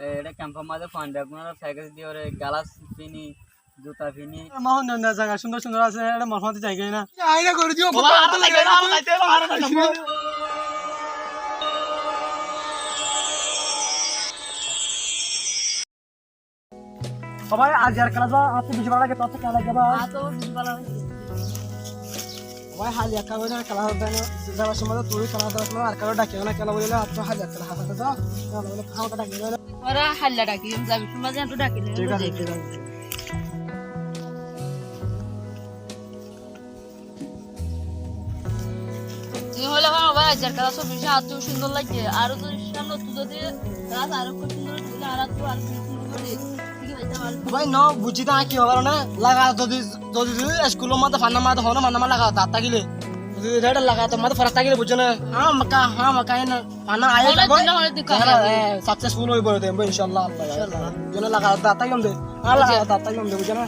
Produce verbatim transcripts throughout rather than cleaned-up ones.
Eçé kempor mazé fuain beggúnore fekes diyóre, galas fini, zuta fini. Mohon diyóre zaga cúndor cúndor asé, eçé mor fúañti zaigói na. Aira gorí diyó, baba, ar zaigói na, ar zaigói na, ar zaigói na. Ó bái, aijjar kelas ba, añáttu beci bála lage, tuáñttú kiyólla lage bái? Añáttu beci bála lage. Ó bái, háli ekká gorí kelas zaiba, zaibar somót tuñí kelas zaibar somót arekkár dhaki aibá, kiyólla bóli, añáttu háli ekká kelas asé, zaiba, kiyólla bóli, háli ekká dhaki aibá. Añára háli dhaki, zaibar somót añáttu dhaki aibá. Thík asé, thík asé. Tuñí hoilé faro bái, aijjar kelas ó beci añáttu cúndor lage. Aró zodi samne tú zodi kelas aró ekká cúndor gorí, aró ekká cúndor gorí, thík asé, bái. Bái, no buzí de añí ki hoibar né? Laga zodi, zodi, zodi eskulor mazé fannar mazé, hono fannar mazé laga zat tákile, zodi red laga zat mazé forat tákile, buijjó né? Hámaká, hámaká ene fanna aiyé zagói. Hono din, hono din, e, successful óibo de, inshallah, Allah. Inshallah. Zodi laga zat tákile de, Allah, laga zat tákile de, buijjó né?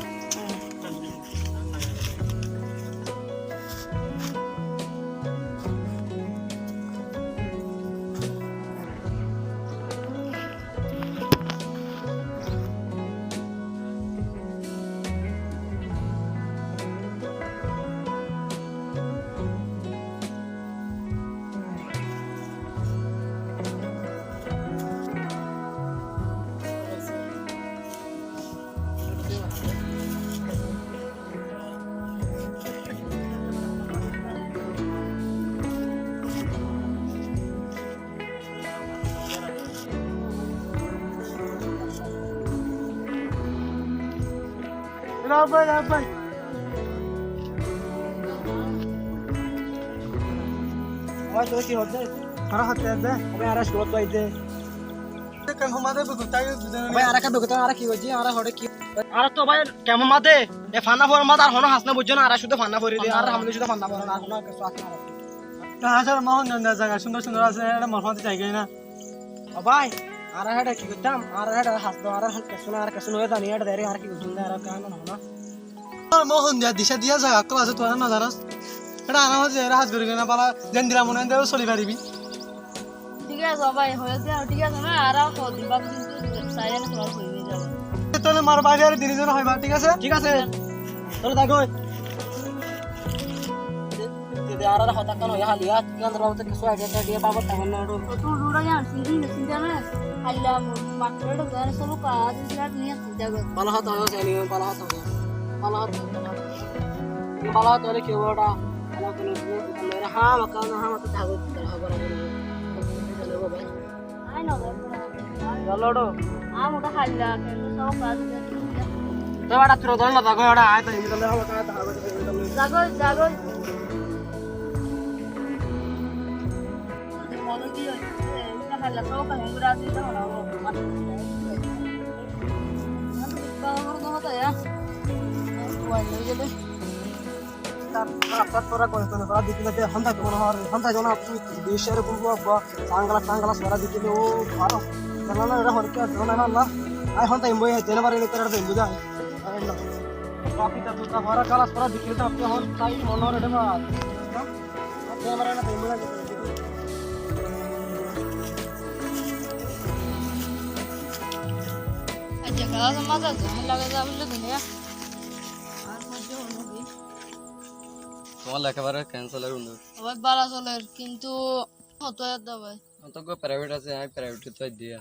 Bái, tuáñra ki hoódde? Añára hoódde, añára eskulot aidde. Bái, añára ki hoódde, añára ki hoódde, añára hoódde ki? Añára to bái kempor mazé, e fanna forar mazé ar hono ham nái, buijjó né? Añára cúde fanna fori de, añára ham nái, cúde fanna forar, ar hono kessú ham nái. Añára mohon de zaga cúndor cúndor asé, eçé mor fúañti zaigói na. Ó bái, añára héçe ki goittám? Añára héçe ham to, añára kessú nái, añára kessú nái zani, héçe zaiyóre añára ki goittám de, añára kiyólla no hono. Añára mohon diya, dica diya zaga ókkol asé, tuáñra no zano. Héçe añára mazé zaiyóre ham gorí na, bála, zendilla mone hoó endilla soli faribi. Thík asé, ó bái, hoiyé de, thík asé na, añára hoódde, bála, kintu sailé tuáñra hoiyé zaibo. Tóile mor bái ar dini zone hoiba, thík asé? Thík asé. Tóile zagói. Zodi añárar hotá ekkán hoiyé háliya, tuáñrar babote kessú idea táibo, babot táibo na, óru. Tuñí lura yan, sinti na, sinti na. Háliya, mo-, maktobot zai solo kaáz, islat niya, sinti na. Bála hotá hoiyé, bála hotá hoiyé. Bála hotá hoiyé, bála hotá hoiyé. Bála hotá hoiyé ki óibo óta? Bála hotá hoiyé, hámaká, hámaká táibo, bála hotá hoiyé. Ai, no, no, no. Zalo, óru. Añí uggwá háilla, kiyólla sók asé. Te bála, tui zalo, zagói, óra, añí to indi zalo, hámaká táibo, zagói, zagói. Mone ki óiye, uggwá háilla, sók asé, uggwá asé, to óra, óra. Tar, tar, tar, tora koi, tora, tora, dekíle de, hon thai, mone hoó, hon thai, jona, apni, bishare, bumbu, abba, sunglass, sunglass, tora, dekíle, ó, baro. Tora, na, era, hon, ke, tora, na, na, na. Ai, hon thai, boi, hai, tene, bare, tora, thai, boi, jai. Ai, na. Baaki, tar, tora, tora, glass, tora, dekíle, apni, hon thai, mone hoó, ere, ba. Camera, na, thai, boi, jai. Aijja, glass, maza, jai, laga, jai, bole, duniya. Ar, maza, hon, hon, hon. Tuáñr lekafora keén soler bondú? Ó bái, bála soler, kintu hoto yar dá bái. Añár tó eggúa private asé, añí private ot aidde.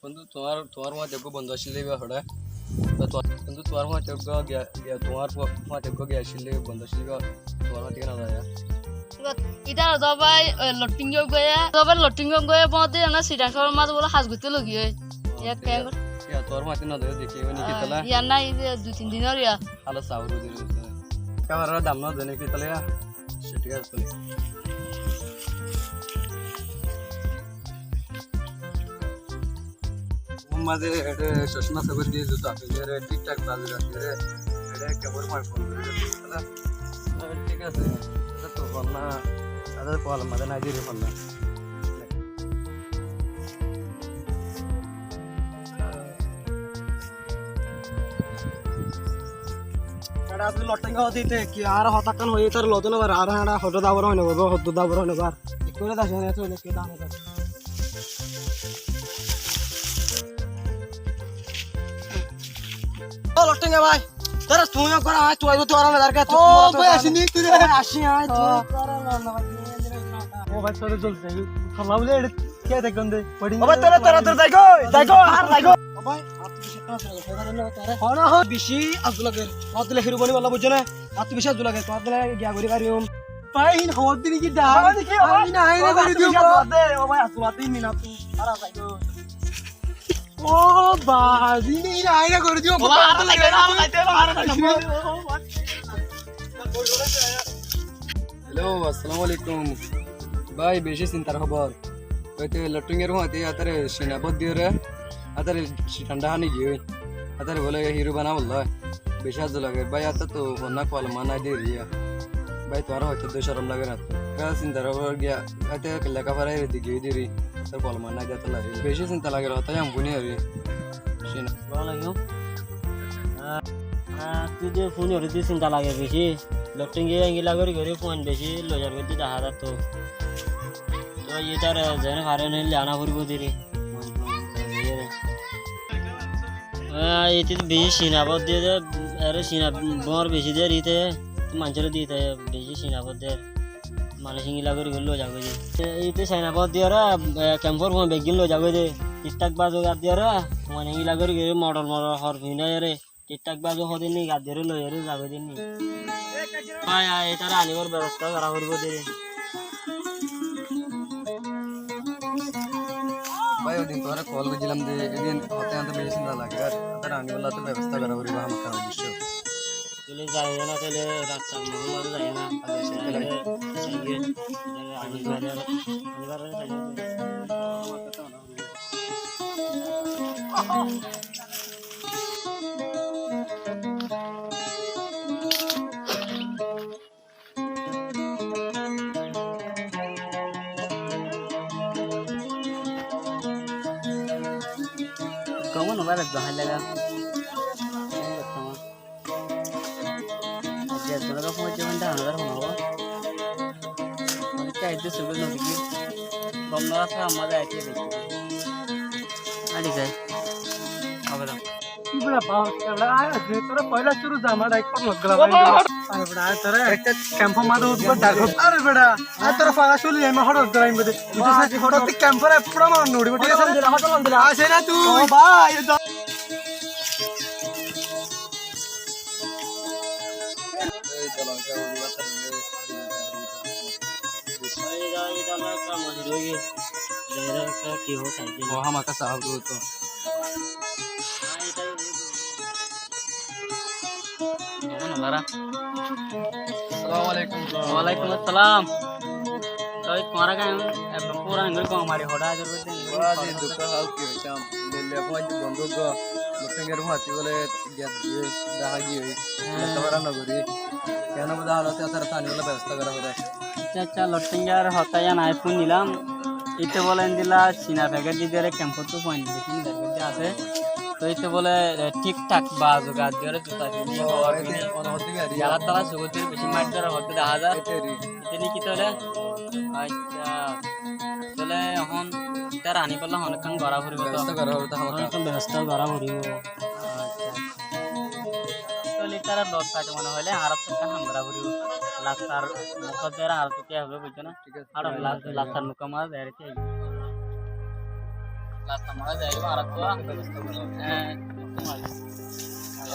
Bondú, tuáñr, tuáñr fúañti eggúa bondú accíl de íba hoçé. Tó tuáñr, bondú, tuáñr fúañti eggúa giya, giya, tuáñr fúa-, fúañti eggúa giya accíl de bondú accíl de íba, tuáñr fúañti kiyá no zaiya? Íba, ítara tó bái, e, Lottingo giyé, tó bái Lottingo giyé, bóde ena Sidangsor mazé bóle ham goittó lagiyé. Ó, yá, thík asé. Kengor? Yá, tuáñr fúañti no zaiya, dekí, ó, niki tala? Yá, na, íba dui tin din ór yá. Hala saur di. Kamera dam no dene ki tale ya? Thík asé. Muhammad e, ete chosma sabor diye, juta pinde re, thík thák bazi rakhe re. Ete kebor mar phone kore re, hala. Thík asé. Ete to bol na. Ete to bol na, ete nai dire phone na. Eçe asé Lottingo dite ki ar hotá ekkán hoiyé tar lode no bar, ar eçe hoto dabor hoine bar, hoto dabor hoine bar. Ekkore dase ne to ne ke dane bar. Lottinga bái, tóra tuñí ókkol, añí tuñí ókkol, tóra na darka, ó bái, así ni, tuñí ó bái, así, añí tuñí ó bái, tóra na darka. Ó bái, tóra joldi zai. Hálla bóle, ere ke dekón de, ó bái, tóra, tóra, tóra, zai gó, zai gó, ar zai gó. Ó bái, añáttu beci azu lage, tóra. Hó na, hó, beci azu lage. Tuáñr dile híro boni bolla buijjó na? Añáttu beci azu lage, tuáñr dile giya gori fariyum. Bái, hín hoódde niki dá? Bái, niki, ó bái, añí na, añí na gori diyum, bái. Ó bái, azu lage, hín na, ar zai gó. Ó bái, hín na, hín na, añí na gori diyum, ó bái, añí na gori diyum. Hello, assalamu alaikum. Bái, beci sintar hóbor. Óite Lottingar fúañti ítare cina bót diyóre, ítare cithan dháhani giyói. Ítare bóle híro bana bolla. Beci azu lage. Bái, ítare to honna kualma nái de riya. Bái, tuáñra hoitó de corom lage na. Bái, sintar hóbor giya, ítare lekafora ere di giyói de ri. Ítare kualma nái de ítare lage. Beci sinta lage, hotá yam fúni ari. Cina. Assalamu alaikum. Ah, ah, tui de fúni ore de sinta lage beci. Lottinge engila gori gori fuain beci loi zar gori de dahá zar to. Toi ítare zene fare ne lana foribo de re. Ah, ite beci cina bót de de, ere cina bór beci de ite, manúcore de ite beci cina bót de. Manúic engila gori gori loi zar gori de. Ite cina bót de ore, eh, kemfor fuain beggín loi zar gori de. Thík thák bazu gat de ore, fuain engila gori gori modol modol hor fúni ere. Thík thák bazu hoó de ni, gat diyóre loi ere zagói de ni. Bái, añí ítare anibar bebosta gora foribo de. Bái, ói din tuáñre kol goijjílam de, edin hoté añáttu beci sinta lage, ar ítare anibolla to bebosta gora foribo, hámaká oboicco. Tóile zaiyo na, tóile rastar mozé zaiyo na. Acha, acha, tóile acha. Tóile anibar, anibar zaiyo. Kamu nomor ekdom hái laga. Aijja ekzonor fóon diyé, mane, dahá no zar fóon hoó. Mane, ki aijja subu no dekí. Gom no asé, ammá zai aijja dekí. Aijja zai. Abe da. Ki bera, ba, bera, aijja tora foila cúru zama dai kor log gala. Are bera, tora ekta kempo mado ubar dar kor. Are bera, aijja tora fara cúru zama hor gala imbe de. Hoto kempo re pura mar nori, hoto lon dila, hoto lon dila. Asé na tui? O bái, e to Ó, hámaká sahab dóu to. Assalamu alaikum. Walaikum assalam. Toi tuáñra ken, e, fura engori gom ari hoda aijjur goijjé. Wa, aijja dukko hál ki hoitam. Lele fúañti bondú go. Lottingar fúañti bóle giyé, dahá giyé. Há. Lekafora no gorí. Kiyá no buzá hálot, ítare tani bóle bebosta gora fore. Acha, acha, Lottingar hotá yián añí fúnilam. Íte bóle endilla cina peket di diyóre kempottu fuain beci nizar goijjé asé. Toi íte bóle, e, thík thák bazu gat diyóre, zuta fini, ó, hor fini, yala tala sugot diyóre beci mair dórar hoddé dahá zar. Íte niki tóile? Acha. Tóile ehón ítare anibolla hono ekkán gora foribo to. Bebosta gora foribo to, hono ekkán bebosta gora foribo. Acha, acha. Tóile ítare loi zaito mone hoile añárattú ekkán ham gora foribo. Lastar mukot diyóre añárattú ki hoibo buijjó na? Thík asé. Ar las-, lastar mukot mazé diyóre ki hoibo? Lastar mazé diyóre añárattú, e,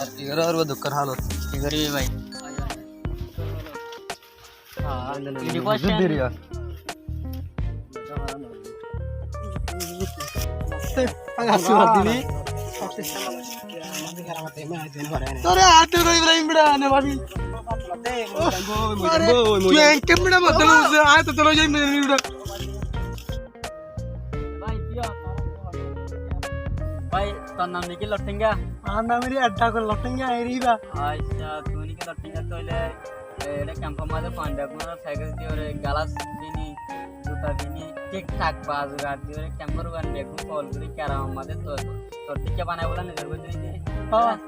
ar ki gora foribo dukkór hálot? Ki goribi bái? Tore añáttu gori Ibrahim bera, ne bábi. Are, tui enke bera, matala buzze, añí to tole zai bera. Bái, tor nam niki Lottinga? Añár nam eri Edda gor Lottinga, eri ba. Acha, tui niki Lottinga tóile, e, ere kempor mazé fuain beggúnore peket diyóre, galas fini, zuta fini, thík thák bazu gat diyóre, kempor fuain beggún kol gorí, keramor mazé to, tor dikká banai bóle nizor gorí diyé. Há.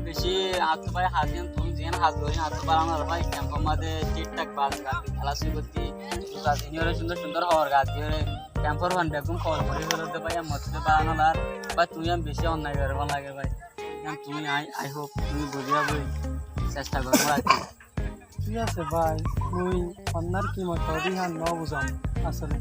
Beci añáttu bái haz yián, tui zián haz gorí, añáttu bála no bái, kempor mazé thík thák bazu gat di, galas gorí, zuta fini, ore cúndor cúndor hor gat diyóre, kempor fuain beggún kol gorí félodde bái, ammá to bála no lar, bái tui yián beci onnai gorí bála lage bái. Yián tuñí, I, I hope tuñí buzíbar cesta goró ar ki. Thík asé bái, mui honnár kimot hoóde yián no buzám asóle.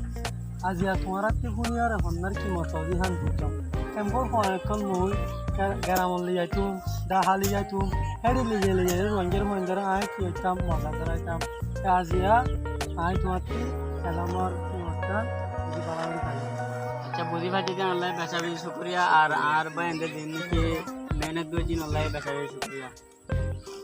Aziya tuáñrattú fúniyóre honnár kimot hoóde yián buzzám. Kembór fuain ekkán mui ge-, geramot loi zaitum, dahá loi zaitum, héçe loi gele Ruáinggar fuaindóre aññí ki goittám, moza goraitam. Te aziya aññí tuáñrattú elamor kimottan buzí félailam. Accá, buzí faijjó de Allaye beca beci cúkuriya, ar añár báiyainde ziín niki mehénnot goijjé Allaye beca beci cúkuriya.